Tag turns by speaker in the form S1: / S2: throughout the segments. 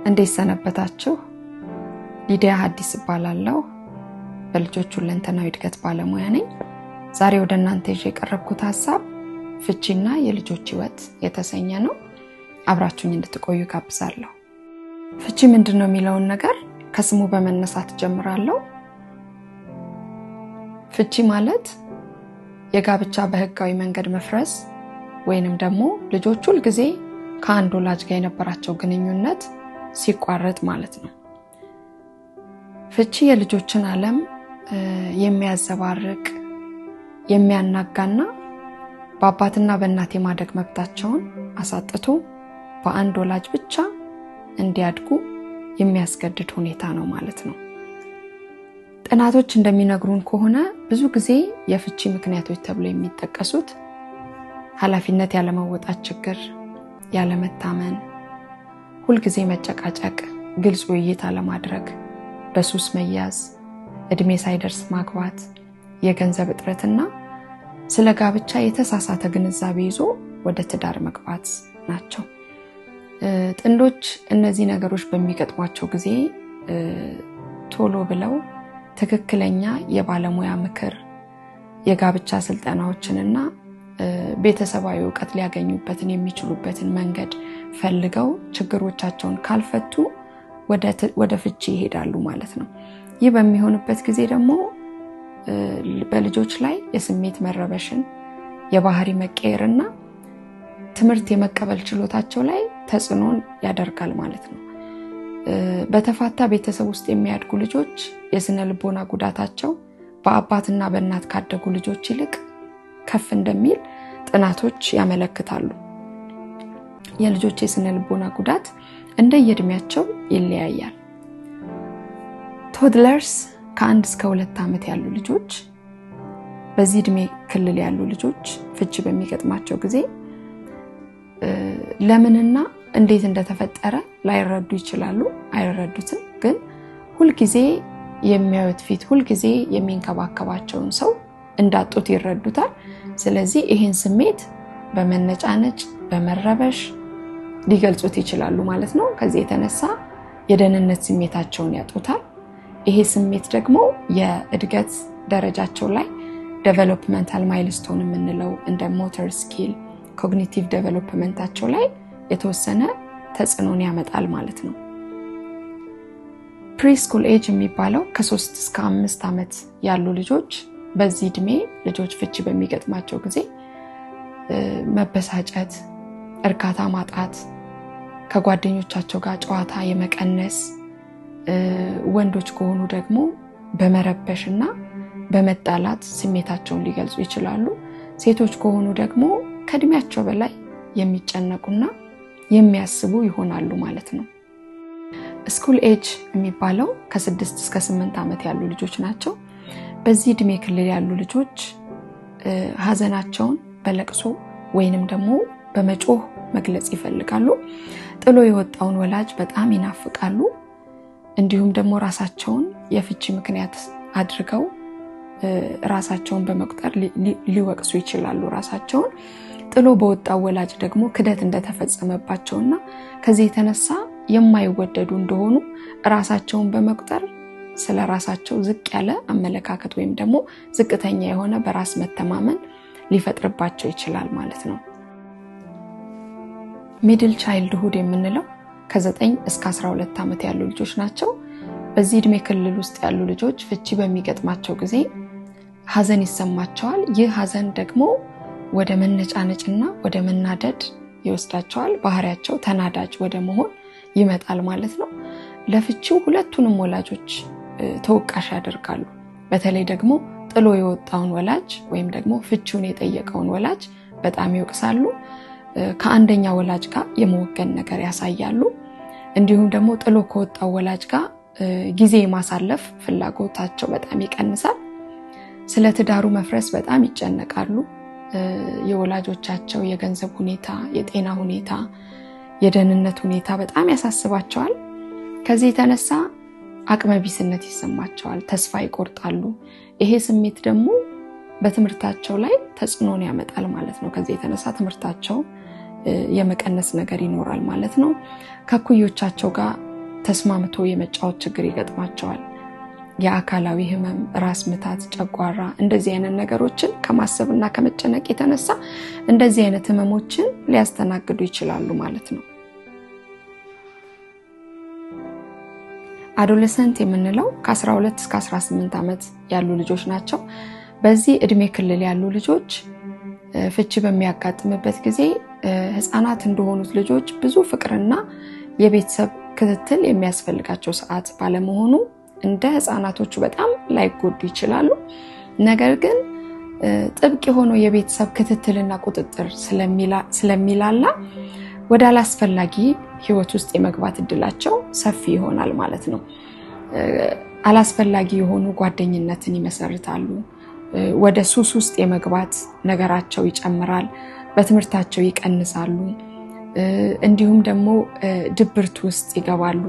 S1: እንዴት ሰነበታችሁ? ሊዲያ ሀዲስ እባላለሁ። በልጆች ሁለንተናዊ እድገት ባለሙያ ነኝ። ዛሬ ወደ እናንተ ይዤ የቀረብኩት ሀሳብ ፍቺና የልጆች ሕይወት የተሰኘ ነው። አብራችሁኝ እንድትቆዩ ጋብዛለሁ። ፍቺ ምንድን ነው የሚለውን ነገር ከስሙ በመነሳት ጀምራለሁ። ፍቺ ማለት የጋብቻ በህጋዊ መንገድ መፍረስ ወይንም ደግሞ ልጆች ሁል ጊዜ ከአንድ ወላጅ ጋር የነበራቸው ግንኙነት ሲቋረጥ ማለት ነው። ፍቺ የልጆችን ዓለም የሚያዘባርቅ፣ የሚያናጋና በአባትና በእናት የማደግ መብታቸውን አሳጥቶ በአንድ ወላጅ ብቻ እንዲያድጉ የሚያስገድድ ሁኔታ ነው ማለት ነው። ጥናቶች እንደሚነግሩን ከሆነ ብዙ ጊዜ የፍቺ ምክንያቶች ተብሎ የሚጠቀሱት ኃላፊነት ያለመወጣት ችግር፣ ያለመታመን፣ ሁልጊዜ መጨቃጨቅ፣ ግልጽ ውይይት አለማድረግ፣ በሱስ መያዝ፣ እድሜ ሳይደርስ ማግባት፣ የገንዘብ እጥረትና ስለ ጋብቻ የተሳሳተ ግንዛቤ ይዞ ወደ ትዳር መግባት ናቸው። ጥንዶች እነዚህ ነገሮች በሚገጥሟቸው ጊዜ ቶሎ ብለው ትክክለኛ የባለሙያ ምክር፣ የጋብቻ ስልጠናዎችንና ቤተሰባዊ እውቀት ሊያገኙበትን የሚችሉበትን መንገድ ፈልገው ችግሮቻቸውን ካልፈቱ ወደ ፍቺ ይሄዳሉ ማለት ነው። ይህ በሚሆንበት ጊዜ ደግሞ በልጆች ላይ የስሜት መረበሽን፣ የባህሪ መቀየርና ትምህርት የመቀበል ችሎታቸው ላይ ተጽዕኖን ያደርጋል ማለት ነው። በተፋታ ቤተሰብ ውስጥ የሚያድጉ ልጆች የስነ ልቦና ጉዳታቸው በአባትና በእናት ካደጉ ልጆች ይልቅ ከፍ እንደሚል ጥናቶች ያመለክታሉ። የልጆች የስነ ልቦና ጉዳት እንደየእድሜያቸው ይለያያል። Toddlers፣ ከ1 እስከ 2 ዓመት ያሉ ልጆች፣ በዚህ እድሜ ክልል ያሉ ልጆች ፍቺ በሚገጥማቸው ጊዜ ለምንና እንዴት እንደተፈጠረ ላይረዱ ይችላሉ። አይረዱትም። ግን ሁልጊዜ የሚያዩት ፊት፣ ሁልጊዜ የሚንከባከባቸውን ሰው እንዳጡት ይረዱታል። ስለዚህ ይህን ስሜት በመነጫነጭ፣ በመረበሽ ሊገልጹት ይችላሉ ማለት ነው። ከዚህ የተነሳ የደህንነት ስሜታቸውን ያጡታል። ይሄ ስሜት ደግሞ የእድገት ደረጃቸው ላይ developmental milestone የምንለው እንደ motor skill፣ cognitive development ኣቸው ላይ የተወሰነ ተጽዕኖን ያመጣል ማለት ነው። Preschool age የሚባለው ከ3 እስከ 5 ዓመት ያሉ ልጆች፣ በዚህ እድሜ ልጆች ፍቺ በሚገጥማቸው ጊዜ መበሳጨት፣ እርካታ ማጣት፣ ከጓደኞቻቸው ጋር ጨዋታ የመቀነስ፣ ወንዶች ከሆኑ ደግሞ በመረበሽ እና በመጣላት ስሜታቸውን ሊገልጹ ይችላሉ። ሴቶች ከሆኑ ደግሞ ከእድሜያቸው በላይ የሚጨነቁና የሚያስቡ ይሆናሉ ማለት ነው። School age የሚባለው ከ6 እስከ 8 ዓመት ያሉ ልጆች ናቸው። በዚህ እድሜ ክልል ያሉ ልጆች ሀዘናቸውን በለቅሶ ወይንም ደግሞ በመጮህ መግለጽ ይፈልጋሉ። ጥሎ የወጣውን ወላጅ በጣም ይናፍቃሉ። እንዲሁም ደግሞ ራሳቸውን የፍቺ ምክንያት አድርገው ራሳቸውን በመቁጠር ሊወቅሱ ይችላሉ። ራሳቸውን ጥሎ በወጣው ወላጅ ደግሞ ክደት እንደተፈጸመባቸውና ከዚህ የተነሳ የማይወደዱ እንደሆኑ ራሳቸውን በመቁጠር ስለ ራሳቸው ዝቅ ያለ አመለካከት ወይም ደግሞ ዝቅተኛ የሆነ በራስ መተማመን ሊፈጥርባቸው ይችላል ማለት ነው። Middle childhood የምንለው ከ9 እስከ 12 ዓመት ያሉ ልጆች ናቸው። በዚህ እድሜ ክልል ውስጥ ያሉ ልጆች ፍቺ በሚገጥማቸው ጊዜ ሀዘን ይሰማቸዋል። ይህ ሀዘን ደግሞ ወደ መነጫነጭና ወደ መናደድ ይወስዳቸዋል። ባህሪያቸው ተናዳጅ ወደ መሆን ይመጣል ማለት ነው። ለፍቺው ሁለቱንም ወላጆች ተወቃሽ ያደርጋሉ። በተለይ ደግሞ ጥሎ የወጣውን ወላጅ ወይም ደግሞ ፍቺውን የጠየቀውን ወላጅ በጣም ይወቅሳሉ። ከአንደኛ ወላጅ ጋር የመወገን ነገር ያሳያሉ። እንዲሁም ደግሞ ጥሎ ከወጣው ወላጅ ጋር ጊዜ የማሳለፍ ፍላጎታቸው በጣም ይቀንሳል። ስለ ትዳሩ መፍረስ በጣም ይጨነቃሉ። የወላጆቻቸው የገንዘብ ሁኔታ፣ የጤና ሁኔታ፣ የደህንነት ሁኔታ በጣም ያሳስባቸዋል። ከዚህ የተነሳ አቅመቢስነት ይሰማቸዋል፣ ተስፋ ይቆርጣሉ። ይሄ ስሜት ደግሞ በትምህርታቸው ላይ ተጽዕኖን ያመጣል ማለት ነው። ከዚህ የተነሳ ትምህርታቸው የመቀነስ ነገር ይኖራል ማለት ነው። ከእኩዮቻቸው ጋር ተስማምቶ የመጫወት ችግር ይገጥማቸዋል። የአካላዊ ህመም፣ ራስ ምታት፣ ጨጓራ እንደዚህ አይነት ነገሮችን ከማሰብና ከመጨነቅ የተነሳ እንደዚህ አይነት ህመሞችን ሊያስተናግዱ ይችላሉ ማለት ነው። Adolescent የምንለው ከ12 እስከ 18 ዓመት ያሉ ልጆች ናቸው። በዚህ እድሜ ክልል ያሉ ልጆች ፍቺ በሚያጋጥምበት ጊዜ ህፃናት እንደሆኑት ልጆች ብዙ ፍቅርና የቤተሰብ ክትትል የሚያስፈልጋቸው ሰዓት ባለመሆኑ እንደ ህፃናቶቹ በጣም ላይጎዱ ይችላሉ። ነገር ግን ጥብቅ የሆነው የቤተሰብ ክትትልና ቁጥጥር ስለሚላላ ወደ አላስፈላጊ ህይወት ውስጥ የመግባት እድላቸው ሰፊ ይሆናል ማለት ነው። አላስፈላጊ የሆኑ ጓደኝነትን ይመሰርታሉ። ወደ ሱስ ውስጥ የመግባት ነገራቸው ይጨምራል። በትምህርታቸው ይቀንሳሉ። እንዲሁም ደግሞ ድብርት ውስጥ ይገባሉ።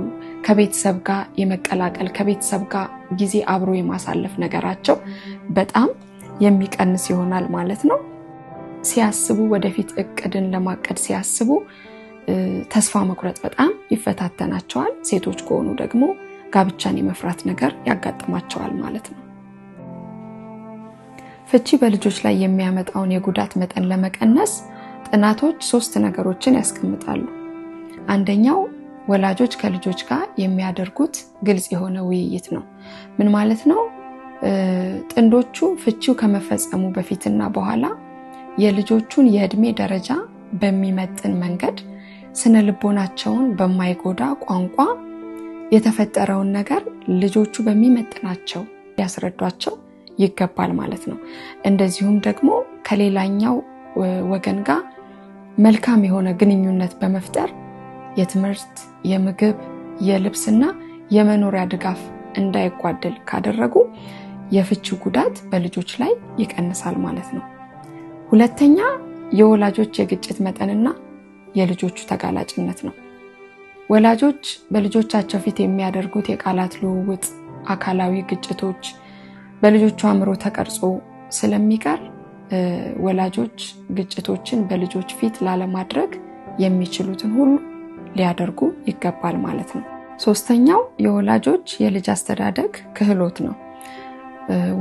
S1: ከቤተሰብ ጋር የመቀላቀል ከቤተሰብ ጋር ጊዜ አብሮ የማሳለፍ ነገራቸው በጣም የሚቀንስ ይሆናል ማለት ነው። ሲያስቡ ወደፊት እቅድን ለማቀድ ሲያስቡ ተስፋ መቁረጥ በጣም ይፈታተናቸዋል። ሴቶች ከሆኑ ደግሞ ጋብቻን የመፍራት ነገር ያጋጥማቸዋል ማለት ነው። ፍቺ በልጆች ላይ የሚያመጣውን የጉዳት መጠን ለመቀነስ ጥናቶች 3 ነገሮችን ያስቀምጣሉ። አንደኛው ወላጆች ከልጆች ጋር የሚያደርጉት ግልጽ የሆነ ውይይት ነው። ምን ማለት ነው? ጥንዶቹ ፍቺው ከመፈጸሙ በፊትና በኋላ የልጆቹን የእድሜ ደረጃ በሚመጥን መንገድ ስነ ልቦናቸውን በማይጎዳ ቋንቋ የተፈጠረውን ነገር ልጆቹ በሚመጥናቸው ያስረዷቸው ይገባል ማለት ነው። እንደዚሁም ደግሞ ከሌላኛው ወገን ጋር መልካም የሆነ ግንኙነት በመፍጠር የትምህርት፣ የምግብ፣ የልብስና የመኖሪያ ድጋፍ እንዳይጓደል ካደረጉ የፍቺው ጉዳት በልጆች ላይ ይቀንሳል ማለት ነው። ሁለተኛ የወላጆች የግጭት መጠንና የልጆቹ ተጋላጭነት ነው። ወላጆች በልጆቻቸው ፊት የሚያደርጉት የቃላት ልውውጥ፣ አካላዊ ግጭቶች በልጆቹ አእምሮ ተቀርጾ ስለሚቀር ወላጆች ግጭቶችን በልጆች ፊት ላለማድረግ የሚችሉትን ሁሉ ሊያደርጉ ይገባል ማለት ነው። ሶስተኛው የወላጆች የልጅ አስተዳደግ ክህሎት ነው።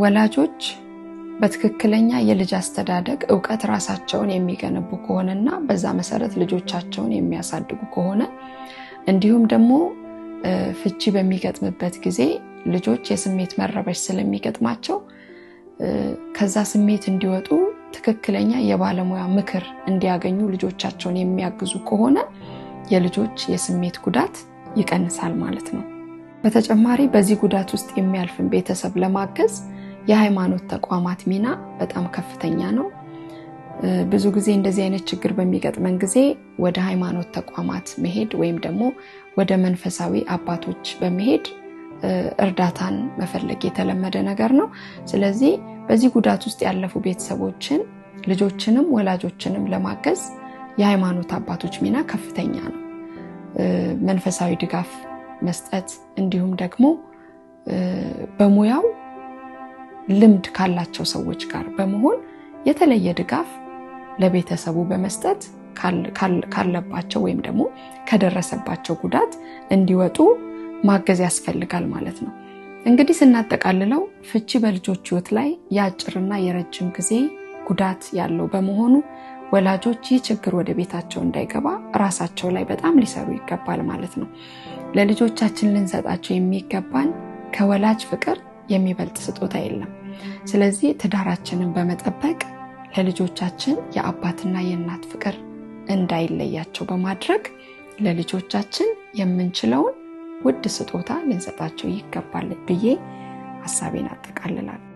S1: ወላጆች በትክክለኛ የልጅ አስተዳደግ ዕውቀት ራሳቸውን የሚገነቡ ከሆነና በዛ መሰረት ልጆቻቸውን የሚያሳድጉ ከሆነ እንዲሁም ደግሞ ፍቺ በሚገጥምበት ጊዜ ልጆች የስሜት መረበሽ ስለሚገጥማቸው ከዛ ስሜት እንዲወጡ ትክክለኛ የባለሙያ ምክር እንዲያገኙ ልጆቻቸውን የሚያግዙ ከሆነ የልጆች የስሜት ጉዳት ይቀንሳል ማለት ነው። በተጨማሪ በዚህ ጉዳት ውስጥ የሚያልፍን ቤተሰብ ለማገዝ የሃይማኖት ተቋማት ሚና በጣም ከፍተኛ ነው። ብዙ ጊዜ እንደዚህ አይነት ችግር በሚገጥመን ጊዜ ወደ ሃይማኖት ተቋማት መሄድ ወይም ደግሞ ወደ መንፈሳዊ አባቶች በመሄድ እርዳታን መፈለግ የተለመደ ነገር ነው። ስለዚህ በዚህ ጉዳት ውስጥ ያለፉ ቤተሰቦችን ልጆችንም ወላጆችንም ለማገዝ የሃይማኖት አባቶች ሚና ከፍተኛ ነው። መንፈሳዊ ድጋፍ መስጠት እንዲሁም ደግሞ በሙያው ልምድ ካላቸው ሰዎች ጋር በመሆን የተለየ ድጋፍ ለቤተሰቡ በመስጠት ካለባቸው ወይም ደግሞ ከደረሰባቸው ጉዳት እንዲወጡ ማገዝ ያስፈልጋል ማለት ነው። እንግዲህ ስናጠቃልለው ፍቺ በልጆች ሕይወት ላይ የአጭርና የረጅም ጊዜ ጉዳት ያለው በመሆኑ ወላጆች ይህ ችግር ወደ ቤታቸው እንዳይገባ ራሳቸው ላይ በጣም ሊሰሩ ይገባል ማለት ነው። ለልጆቻችን ልንሰጣቸው የሚገባን ከወላጅ ፍቅር የሚበልጥ ስጦታ የለም። ስለዚህ ትዳራችንን በመጠበቅ ለልጆቻችን የአባትና የእናት ፍቅር እንዳይለያቸው በማድረግ ለልጆቻችን የምንችለውን ውድ ስጦታ ልንሰጣቸው ይገባል ብዬ ሐሳቤን አጠቃልላለሁ።